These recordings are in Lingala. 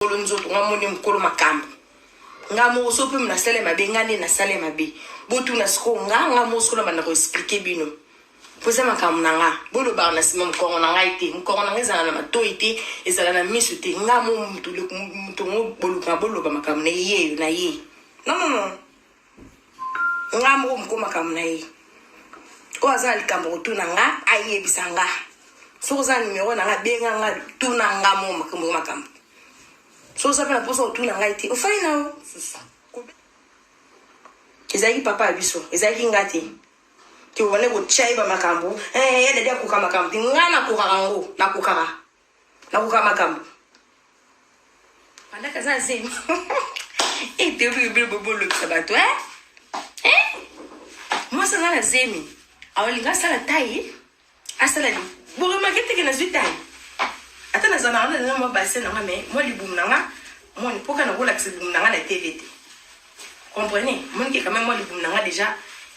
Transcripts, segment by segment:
Mokolo nzoto nga moni mokolo makambo nga moko so mpe nasala mabe nga nde nasala mabe botuna sikoyo nga nga moko sikoyo na banda koexplike bino mpo eza makambo na nga bolobaka na nsima mokongo na ngai te mokongo na ngai ezala na matoi te ezala na miso te nga mo moto ngo boluka boloba makambo na ye na ye non non non nga moko moko makambo na ye oyo aza na likambo kotuna nga ayebisa nga soki oza na numero na nga benga nga tuna nga mo makambo makambo soki oza mpe na mposa kotuna ngai te ofai na yo ezalaki papa ya biso ezalaki nga te te obande kotya ye bamakambo eh, ya dadi akoka makambo te nga nakokaka yango nakokaka nakoka makambo Bandaka aza zemi. Eh, te obi obi bolobisa bato eh? Eh? Mwasi aza na zemi. Aolinga asala taille, asala li. Boremarke te ke nazwi taille. Ata naza na wana na mwa bassin na nga mais mwa libumu na nga moni mpoka na kolakisa libumu na nga na TV te. Comprenez? Moni ke quand même mwa libumu na nga déjà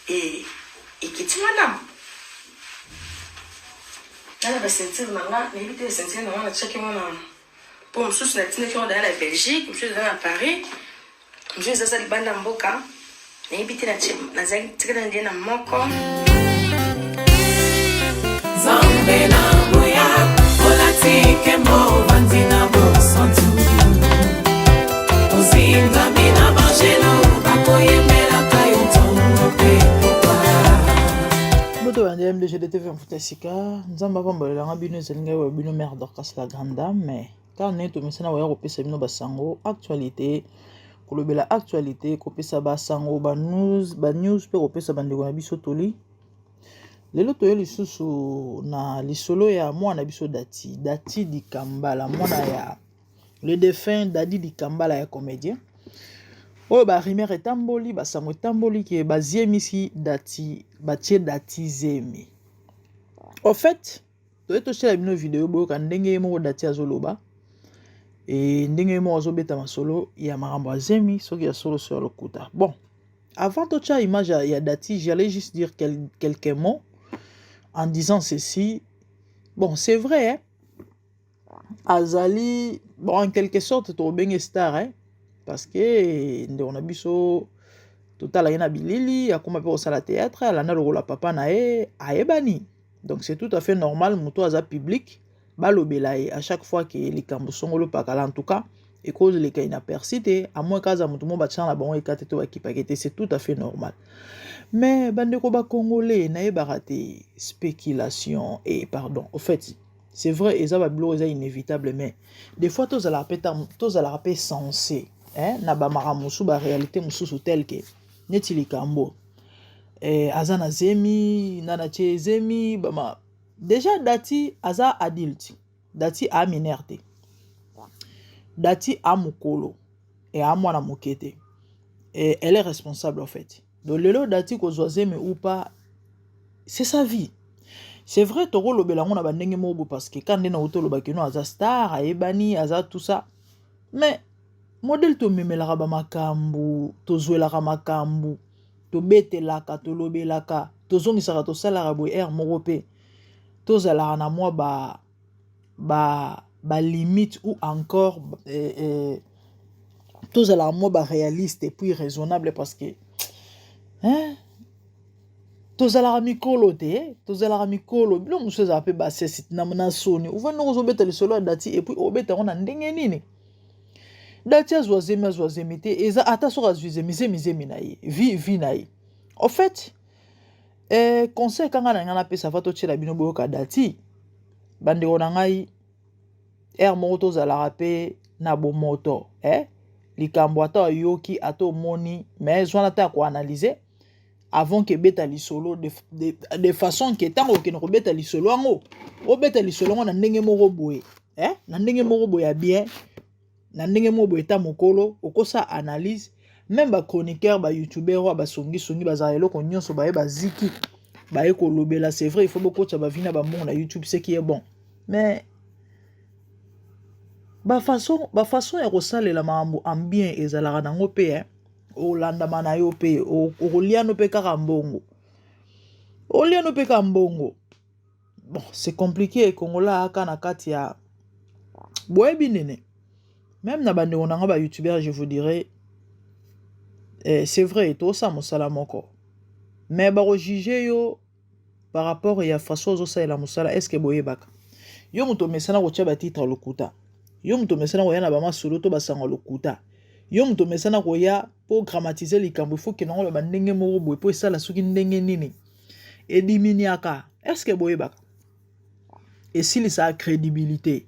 et ekiti mwa ndambo. Nana ba ceinture na nga, nayebi te ceinture na nga natiaki yango na mpo mosusu natindaki yango daya na Belgique, mosusu eza na Paris, mosusu eza za libanda mboka. Nayebi te nazalaki tikala nde na moko. Nzambe na nguya olati nkembo ovandi na bosantu ozingami na banjelu bakoyembelaka yo ntongo mpe pokwa. Mbote bande MDG TV mfuta sika nzambe apambolela nga bino ezali ngai wa bino mère Dorcas la grande dame mais kaka ndenge tomesana koya kopesa bino basango actualité kolobela actualité kopesa basango ba news ba news mpe kopesa bandeko na biso toli lelo toye lisusu na lisolo ya mwana biso Dati Dati Dikambala mwana ya le défunt Dadi Dikambala ya comédien oyo ba rumeur etamboli basango etamboli ke baziemisi Dati batie Dati zemi au fait toye totiela bino video boyoka ndenge ye moko Dati azoloba e ndenge ye moko azobeta masolo ya makambo ya zemi soki ya solo so ya lokuta. Bon, avant totia image ya Dati, j'allais juste dire quelques mots en disant ceci. Bon, c'est vrai, hein? Azali bon en quelque sorte tobenge star, hein? Parce que ndeko na biso totala ye na bilili akoma mpe kosala théâtre alanda lokola papa na ye ayebani. Donc c'est tout à fait normal moto aza public balobela ye à chaque fois ke likambo songolo pakala en tout cas ekozoleka inaperçu te, à moins kaza moto mo batiana na bango ekate to bakipake te, c'est tout à fait normal. Mais bandeko bacongolais nayebaka te spéculation et pardon, au fait c'est vrai eza babiloko eza inévitable, mais des fois tozalaka mpe tozalaka mpe sensé, hein, na bamakambo mosusu baréalité mosusu tel que neti likambo eh, aza na zemi nana tie zemi bama déjà Dati aza adulte, Dati a mineur te, Dati a mokolo e a mwana moke te et elle est responsable en fait. Donc lelo Dati kozwa zemi ou pas, c'est sa vie. C'est vrai tokolobela yango na bandenge moko boye parce que ka nde na otolobaki no aza star ayebani aza tout ça, mais modèle tomemelaka bamakambo tozwelaka makambo tobetelaka tolobelaka tozongisaka tosalaka boye aire moko mpe tozalaka na mwa ba ba ba limite ou encore eh, eh, tozalaka mwa ba réaliste et puis raisonnable parce que hein, tozalaka mikolo te, tozalaka mikolo biloko mosusu ezalaka mpe basesi na soni ovandi ndenge ozobeta lisolo ya Dati et puis obeta yango na ndenge nini. Dati azwa zemi azwa zemi te eza ata soki azwi zemi zemi zemi na ye vie vie na ye au fait. Eh, conseil kanga na ngai napesa fa totiela bino boyoka Dati bandeko na ngai aire moko tozalaka mpe na bomoto eh? Likambo ata oyoki ata omoni mais zwana ata ya koanalyse avant ke beta lisolo de façon ke ntango okende kobeta lisolo yango obeta lisolo yango na ndenge moko boye eh? Na ndenge moko boye ya bien, na ndenge moko boye ta mokolo okosa analyse. Même bachroniqueur bayoutubeur oyo basongisongi bazala eloko nyonso baye baziki baye kolobela, c'est vrai il faut bokotisa bavi na bambongo na YouTube, ce qui est bon, mais bafaçon bafaçon ya kosalela makambo en bien ezalaka nango mpe eh? Olandama na yo mpe okoliano mpe kaka mbongo oliano mpe kaka mbongo. Bon, c'est compliqué. Kongola aka na kati ya boyebi nene. Même na bandeko na nga ba youtubeur, je vous dirais, eh, c'est vrai, tosala mosala moko, mais bakojuge yo par rapport ya façon ozosalela mosala. Est ce que boyebaka, yo moto omesana kotia batitre lokuta, yo moto omesana koya na bamasolo to basango lokuta, yo moto omesana koya mpo dramatiser likambo, ifo kende yango loba ndenge moko boye mpo esala soki ndenge nini ediminiaka. Est ce que boyebaka, esilisaka crédibilité?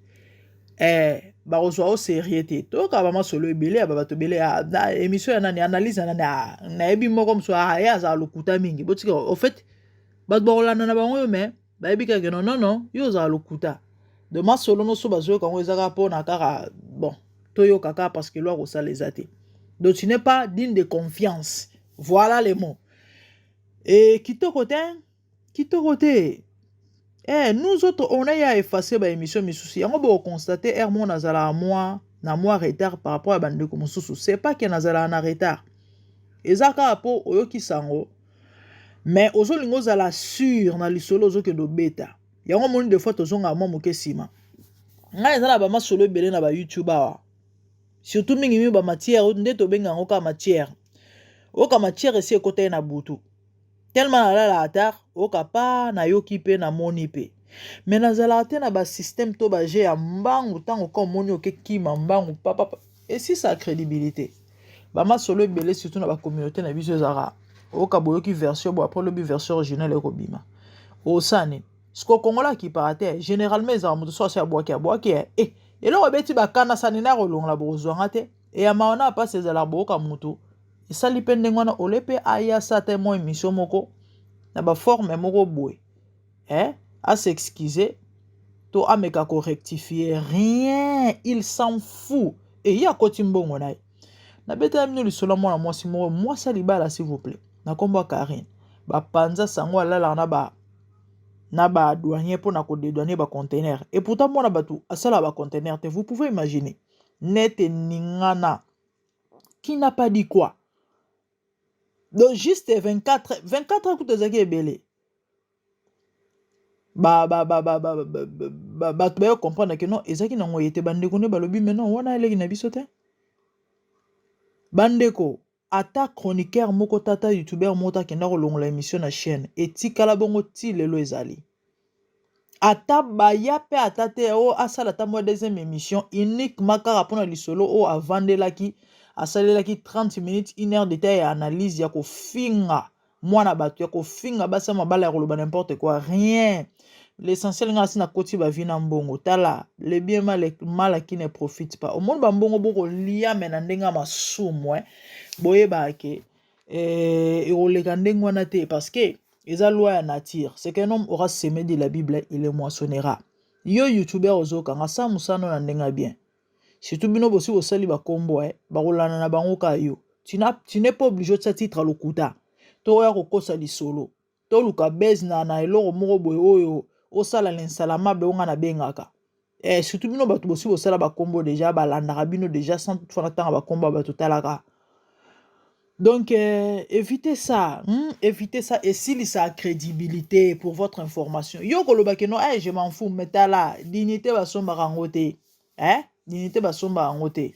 Eh, bakozwa o sérieux te. Toyoka bamasolo ebele ya babato ebele na émission ya nani, analyse ya nani, nayebi moko mosusu ye azala lokuta mingi. Botika, au fait, bato bakolanda na bango oyo, mais bayebi kaka non, non, non, yo ozala lokuta de masolo nyonso bazoyoka yango, eza kaka mpona kaka bon toyoka kaka parce que loi kosala eza te. Donc tu n'es pas digne de confiance, voilà les mots. E kitoko te, kitoko te. Eh, nous autres, on a ya effacer baémission misusu yango. Bokonstate aire mo nazalaka mwa na mwa retard par rapport ya bandeko mosusu. C'est pas ke nazalaka na retard, eza kaka mpo oyokisa yango, mais ozolinga ozala sûr na lisolo ozokende obeta yango. Omoni, des fois tozongaka mwa moke nsima. Ngai eza na bamasolo ebele na bayoutube awa, surtout mingimingi bamatière nde tobenga yango kaka matière. Oyoka matière esi ekota ye na butu, tellement nalalaka tard, oyoka pa nayoki mpe namoni mpe, mais nazalaka te na basystème to baje ya mbangu. Ntango ka omoni okekima mbangu papapa, esisa crédibilité. Bamasolo ebele, surtout na bacommunauté na biso, ezalaka oyoka boyoki version bo, après olobi version originale ekobima, osala nini? Siko kongola akipaka te. Généralement ezalaka moto so asi abwaki, abwaki e eloko ebeti bakanda sani na kolongola, bokozwanga te. Eyama wana mpasi ezalaka boyoka motu esali mpe ndenge wana ole mpe aya sa te mwa émission moko na baforme moko boye, eh? As'excuse to ameka korectifie, rien, il s'en fout. Eye akoti mbongo na ye. Nabetela bino lisolo mwana mwasi moko, mwasi ya libala, s'il vous plaît, na nkombo ya Karine. Bapanza sango alalaka na badouanier mpona kodédouaner baconteneur, et pourtant mwana bato asalaka baconteneur te. Vous pouvez imaginer nete ningana qui n'a pas dit quoi. Donc juste 24 24 heures kutu ezalaki ebele, bato bayo comprendre ke non, ezalaki nango ye te. Bandeko nde balobi, mais non, wana eleki na biso te. Bandeko, ata chroniqueur moko, tata youtubeur moko akenda kolongola émission na chaîne, etikala bongo ti lelo. Ezali ata baya mpe ata te oyo asala ata mwa deuxième émission uniquement kaka mpona lisolo oyo avandelaki, asalelaki 30 minutes, une heure de temps ya analyse, ya kofinga mwana bato, ya kofinga basi ya mabala, ya koloba n'importe quoi, rien. L'essentiel, ngai asi nakoti bavi na mbongo. Tala, le bien mal, mal qui ne profite pas. Omoni bambongo bokolia me na ndenge ya masumu, eh? Boyebaka ke ekoleka ndenge wana te, parce que eza loi ya nature. Ce qu'un homme aura semé, de la Bible, il le moissonnera. Yo youtubeur ozokanga sa mosano na ndenge ya bien, surtout bino bosi bosali bakombo, eh? Bakolanda na bango kaka yo. Tu n'es pas obligé otia titre lokuta to oya kokosa lisolo, toluka base na eloko moko boye oyo osala l'insalamable oyo nga nabengaka. Eh, surtout bino bato bosi bosala bakombo déjà, balandaka bino déjà, sans toutefois natanga bakombo ya bato talaka. Donc évitez ça, Évitez ça, esilisa crédibilité. Pour votre information, yo kolobaki non, hey, je m'en fous, mais tala, dignité basombaka yango te, eh? Dignité basombaka yango te.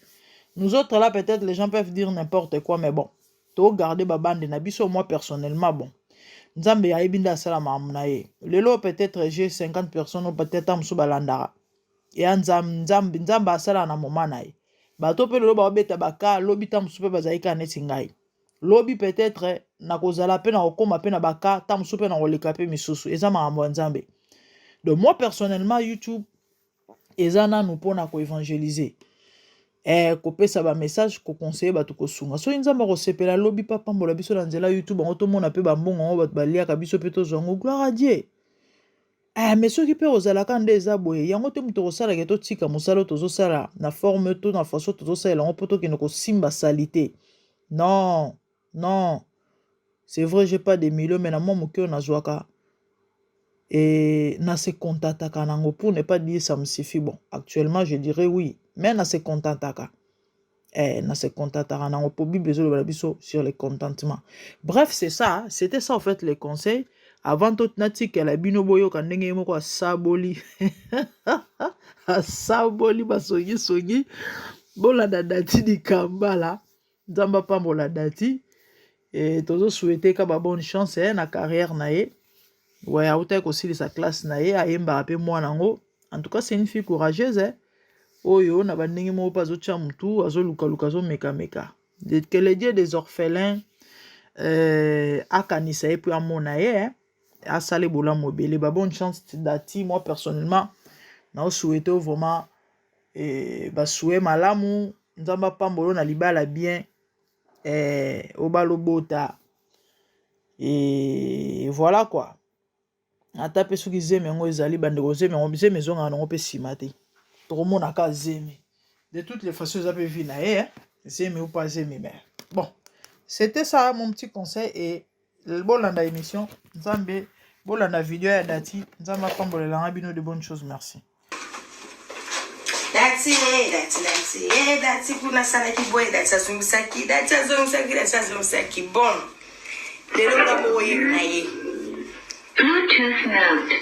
Nous autres là, peut-être les gens peuvent dire n'importe quoi, mais bon, togarde babande na biso. Moi personnellement, bon, Nzambe ayebi nde asala makambo na ye. Lelo peut-être j'ai 50 personnes oyo peut-être mosusu balandaka eya Nzambe. Nzambe asala na moma na ye. Bato mpe lelo baobeta baka, lobi ta mosusu mpe bazali kaka neti ngai. Lobi peut-être nakozala mpe na kokóma mpe na baka ta mosusu mpe na koleka mpe misusu. Eza makambo ya Nzambe. Donc moi personnellement, YouTube eza nanu mpona koévangéliser, kopesa bamessage, koconseiller bato, kosunga. Soki Nzambe akosepela lobi mpe apambola biso na nzela YouTube yango, tomona mpe bambongo yango bato baliaka biso mpe tozwa yango, gloire à Dieu. Mais soki mpe ozalaka nde eza boye yango te, moto kosalaka totika mosala oyo tozosala na forme to na façon tozosalela yango mpo tokende kosimba sali te. Non, non, c'est vrai, j'ai pas de millions, mais na mwa moke oyo nazwaka et na se contentaka nango, pour ne pas dire ça me suffit. Bon, actuellement je dirais oui, mais na se contentaka, na se contentaka nango po Bible ezoloba na biso sur le contentement. Bref, c'est ça, c'était ça en fait les conseils. Avant to natikela bino boyoka ndenge ye moko asaboli, asaboli basongisongi. Bolanda Dati Dikambala, Nzambe apambola Dati. Et tozo souhaiter ka ba bonne chance eh, na carrière na ye. Ouais, autaki kosilisa classe na ye, ayembaka pe mwana yango. En tout cas, c'est une fille courageuse eh. Oyo na bandenge moko mpe azotya motu, azolukaluka, azomekameka. Que le Dieu des orphelins euh, akanisa ye mpe amona ye eh. Asala bolamu ebele. Ba bonne chance Dati, moi personnellement nao souhaite vraiment eh, ba souhait malamu, Nzambe apambola na libala bien eh, obala obota et voilà quoi. Ata mpe soki zemi yango ezali, bandeko, zemi yango, zemi ezongaka nango mpe nsima te, tokomona ka zemi. De toutes les façons eza mpe vie na ye, zemi ou pas zemi, mais bon, c'était ça mon petit conseil. Et bolanda émission, Nzambe, bolanda video ya Dati, Nzambe apambolelanga bino de bonnes choses, merci. Dati, Dati, Dati, eh, Dati kuna asalaki boye, Dati azongisaki, Dati azongisaki, Dati azongisaki. Bon, lelo nga moko ye na ye. Bluetooth mode.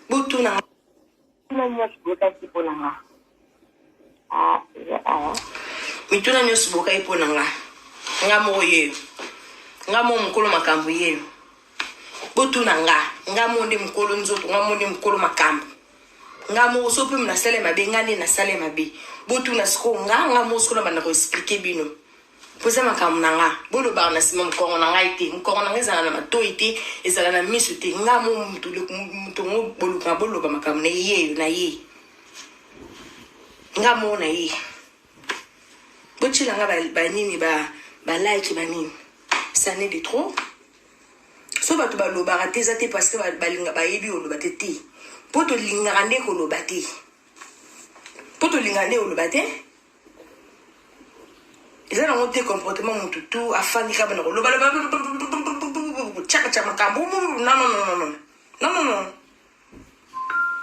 Botuna nga nyonso bokaki mpo na nga. Ah, eza awa. Mituna nyonso bokaki mpo na nga. Nga moko yeyo. Nga moko mokolo makambo yeyo. Botuna nga. Nga moko nde mokolo nzoto, nga moko nde mokolo makambo. Nga moko so mpe nasala mabe, nga nde nasala mabe. Botuna sikoyo nga, nga moko sikoyo nabanda koexplike bino. Po eza makambo na nga. Bolobaka na nsima mokongo na ngai te. Mokongo na ngai ezala na matoi te, ezala na miso te. Nga mo moto ngo boluka boloba makambo na ye na ye. Nga mo na ye. Botyela nga banini ba ba like banini. Ça n'est de trop. So bato balobaka te eza te parce que balinga bayebi koloba te te. Po tolingaka nde koloba te. Po tolingaka nde koloba te. Eza nango te comportement mutu tu afandi kaka na koloba loba tchaka tchaka makambo. Non non non non. Non non non.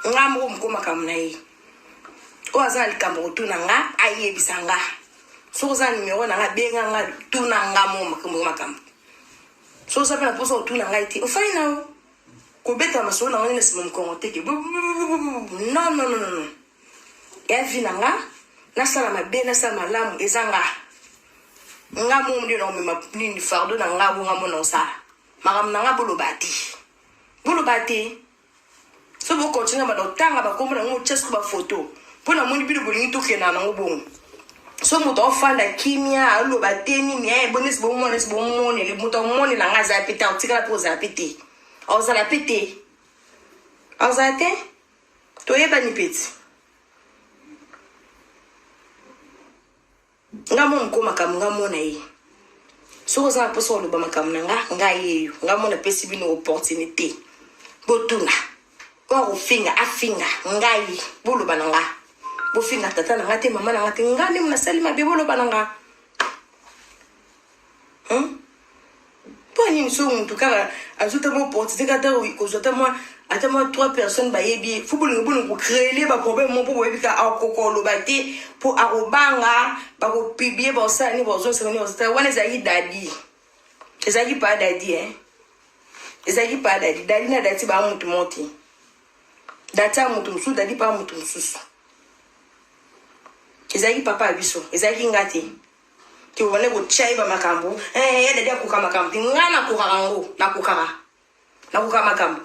Nga moko moko makambo na ye. Oyo aza na likambo kotuna nga, ayebisa nga. Soki oza na numero na nga, benga nga, tuna nga mo makambo makambo. Soki oza mpe na mposa kotuna ngai te, ofai na yo. Kobeta masolo na ngai na nsima mokongo te ke. Non non non non. Ya vie na nga, nasala mabe, nasala malamu, eza nga. Nga mo nde na komema nini fardeau na nga, bo nga mo na osala. Makambo na nga boloba te. Boloba te. So bo continue banda kotanga bakombo na ngo tia siko ba photo. Mpo namoni bino bolingi tokenda nango bongo. So moto aofanda kimia aloba te nini eh, bonesi bomona nesi bomonele moto amonela nga aza pe te, aotikala mpe ozala pe te, aozala pe te, aozala te, toyebani peti. Nga mo moko makambo nga mona ye. Soki oza na mposa koloba makambo na nga, nga yeyo. Nga mo napesi bino opportunité. Botuna. Oyo akofinga, afinga. Ngai, boloba na nga. Bofinga tata na nga te, mama na nga te. Nga nde nasali mabe, boloba na nga. Mpo nini soki motu kaka azwi ata mwa opportunité kaka ata kozwa ata mwa ata mwa trois personnes bayebi ye, fo bolingo bolingo kocréele baproblème moko mpo boyebi kaka akokoka koloba te mpo akobanga bakopiblie bakosala nini bakozongisa nini bakosala wana. Ezalaki dadi, ezalaki pa dadi, hein? Ezalaki pa dadi. Dadi na dati baa motu moko te. Dati ya motu mosusu, dadi pa motu mosusu. Ezalaki papa ya biso, ezalaki nga te. Te obanda kotia ye bamakambo eh, ya dadi akoka makambo te. Nga nakokaka yango, nakokaka, nakoka makambo.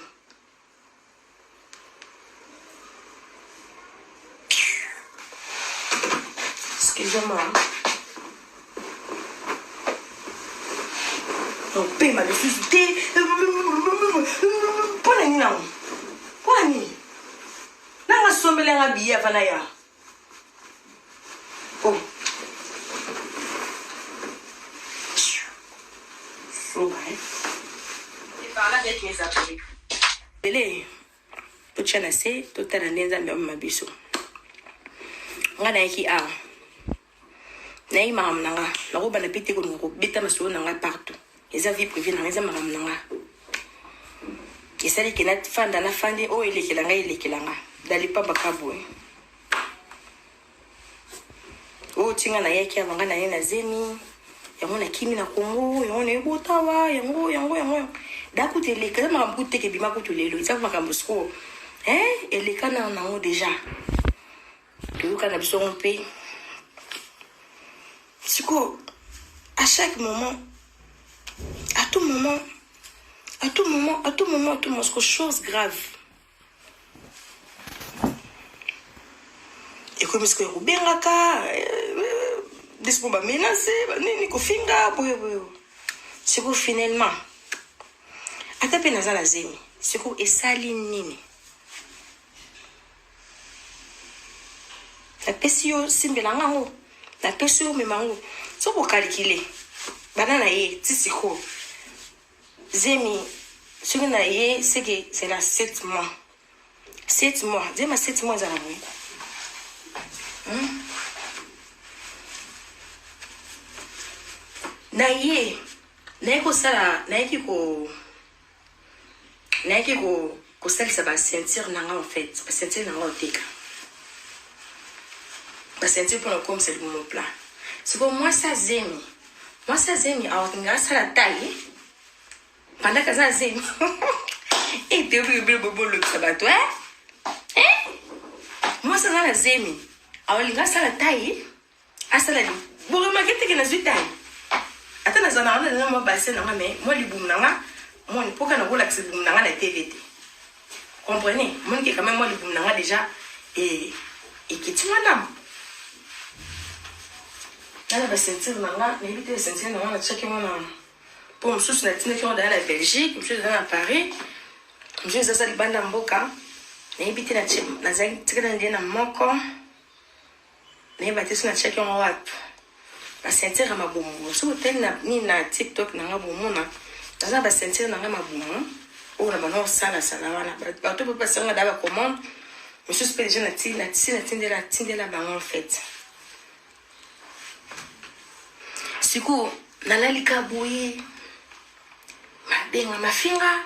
Excusez-moi, opema lisusu te. Mpo na nini nango? Mpo na nini nanga sombelanga biye ava na ya? Oh. Soba, hein? J'ai parlé avec mes abonnés. Ele, totya na se, totala nde Nzambe amema biso. Nga nayaki awa, nayaki makambo na nga, nakobanda mpe te kolinga kobeta masolo na nga partout. Eza vie privée na nga, eza makambo na nga. Esali ke nafanda, nafandi, oyo elekela ngai, elekela nga. Dalipamba kaboye. Oyo tinga nayaki awa, nga naye na zemi yango, nakimi na Kongo yango, nayebotawa yango yango yango da kutu eleka. Eza makambo kutu teke ebima kutu lelo, eza makambo sikoyo eleka na nango deja. Toyoka na biso yango mpe. Sikoyo à chaque moment, à tout moment, à tout moment, à tout moment, à tout moment, sikoyo chose grave ekomi sikoyo kobengaka biso bamenase banini kofinga boye boye. Sikoyo finalement ata mpe naza na zemi, sikoyo esali nini? Napesi yo simbela nga yango, napesi yo mema yango. Soki okalikile bana na ye ti sikoyo zemi, soki na ye seke c'est na 7 mois, 7 mois, zemi ya 7 mois ezala boye. Na ye naye kosala, nayeki ko nayaki kosalisa baceinture na nga. En fait, baceinture na nga oteka baceinture mpona kokomisa libumu plat. Sikoyo mwasi azemi, mwasi azemi aokinga asala taille pendant aza azemi ete obikobilo bobolobisa bato e mwasi aza na zemi aolinga asala taille, asala boremarquer teke nazwi taille. Ata naza na wana na mwa bassin na nga, mais mwa libumu na nga moni mpoka nakolakisa libumu na nga na TV te. Comprenez, monike quand même mwa libumu na nga déjà ekiti mwa ndambo. Nga na baceinture na nga, nayebi te ceinture na nga natiaki ngo na mpo mosusu natindaki yango daya na Belgique, mosusu eza na Paris, mosusu eza za libanda mboka. Nayebi te, nazalaki tikala nde na moko, nayeba te so natiaki yango wapi. Baceinture ya mabumu, soki otali na nini na TikTok na nga, bomona naza na baceinture na nga mabumu oyo na bana osalasala wana. Bato mpe basanga da bacommande mosusu mpe deja nati natindela tindela bango. En fait, sikoyo nalali ka boye, mabenga mafinga,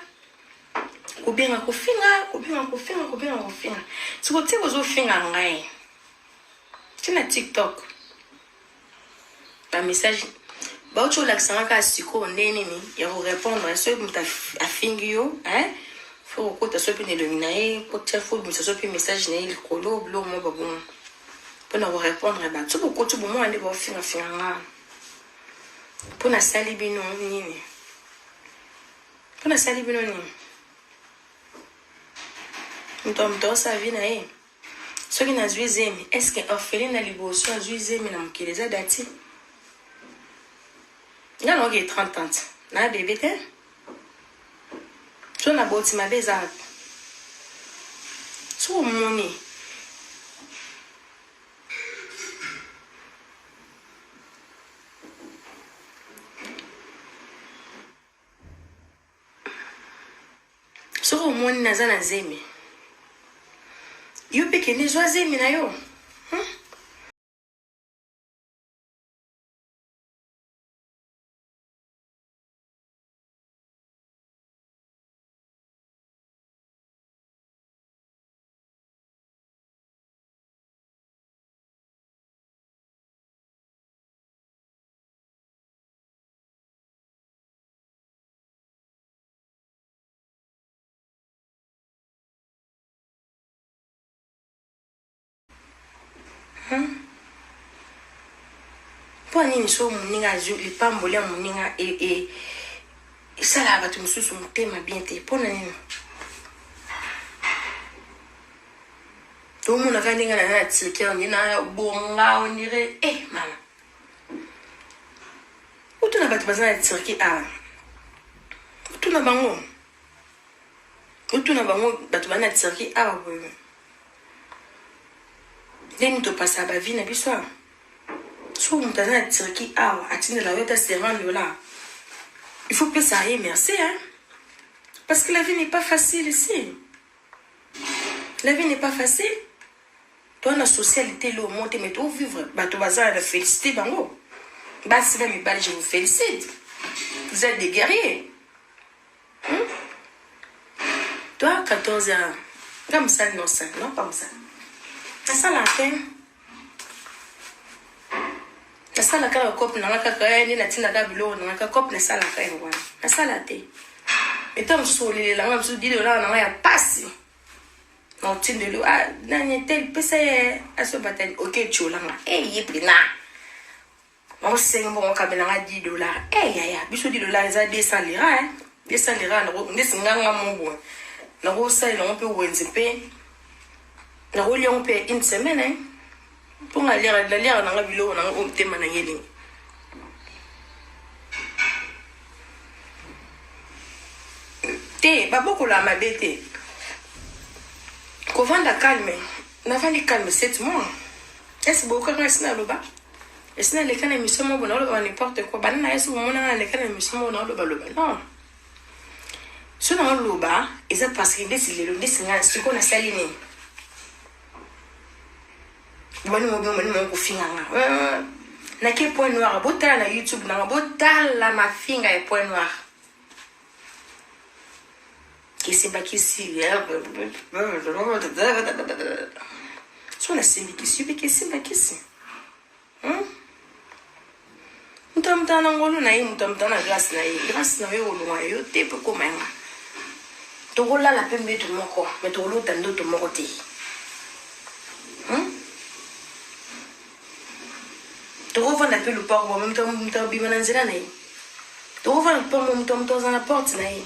kobenga kofinga, kobenga kofinga, kobenga kofinga. Sikoyo ti bozofinga ngai ti na TikTok, bamessage bauti olakisanga kaka sikoyo nde nini ya korépondre. Soki moto afingi yo, faut kokota so mpe na elongi na ye, kotia, faut bimisa so mpe message na ye likolo, biloko mo babongo mpona korépondre bato. So bokoti bomona nde baofingafinga nga. Mpo nasali bino nini? Mpo nasali bino nini? Moto ya moto aosala vie na ye. Soki nazwi zemi, est-ce orpheline na liboso azwi zemi na mokili eza dati? Nga naoki 30 ans, na bebe te. So na boti mabe eza wapi? Soki omoni soki omoni naza na zemi, yo mpe kende zwa zemi na yo, Mpo nini so moninga azwi lipamboli ya moninga esalaka bato mosusu motema bien te? Mpo na nini tomonaka ndenge naza na Turquie, onde na bonga, on dirait mama otuna bato baza na Turquie awa, otuna bango, otuna bango bato baza na Turquie awa boye ndenge topasaka bavie na biso awa. Soki moto aza na Turquie awa atindela yo ata 50 dollar, il faut pesa ye merci, hein? Parce que la vie n'est pas facile ici, la vie n'est pas facile. Toa na socialité elo mo te, mais tovivre. Bato baza na félicité bango, basi na mibali, je vous félicite, vous êtes des guerriers, Toi, 14 ans nga mosali nosala non pas mosala, nasalaka te, nasalaka na cope nanga kaka nde natindaka biloko nanga kaka cope, nasalaka yango wana, nasala te. Eta mosusu olelelanga mosusu 10 dollar nanga ya pasi na otindeli nani tel, pesa ye asobatani oke etiolanga e ye mpena. Nakosenga mbongo okabela nga 10 dollars. Eh yaya, biso 10 dollars eza 200 lira hein. 200 lira ndesi nga nga mo boye. Nakosalela yango mpe wenze mpe nakolia yango mpe une semaine hein. Mpo nga naliaka na nga biloko na nga oyo motema na nga elingi. Te, babokolaka mabe te. Kovanda calme, navandi calme 7 mois. Est-ce boyokaka nga esi naloba? Esi naleka na émission moko naoloba n'importe quoi. Banda na yesu bomona nga naleka na émission moko naoloba loba. Non. So naoloba eza parce que ndeti lelo ndeti nga sikoyo nasali nini? Bobani mobe bobani mobe kofinga nga. Nake point noir, botala na YouTube nanga, botala mafinga ya point noir. Kesimba kisi. So nasimbi kisi, yo mpe kesimba kisi. Moto ya moto na ngolu na ye, moto ya moto na grâce na ye. Grâce na yo ekolongwa yo te mpe koma yanga. Tokolala mpe mbeto moko, me tokolota ndoto moko te. Tokovanda mpe lupango, moto abima na nzela na ye. Tokovanda lupango, moto moto aza na porte na ye.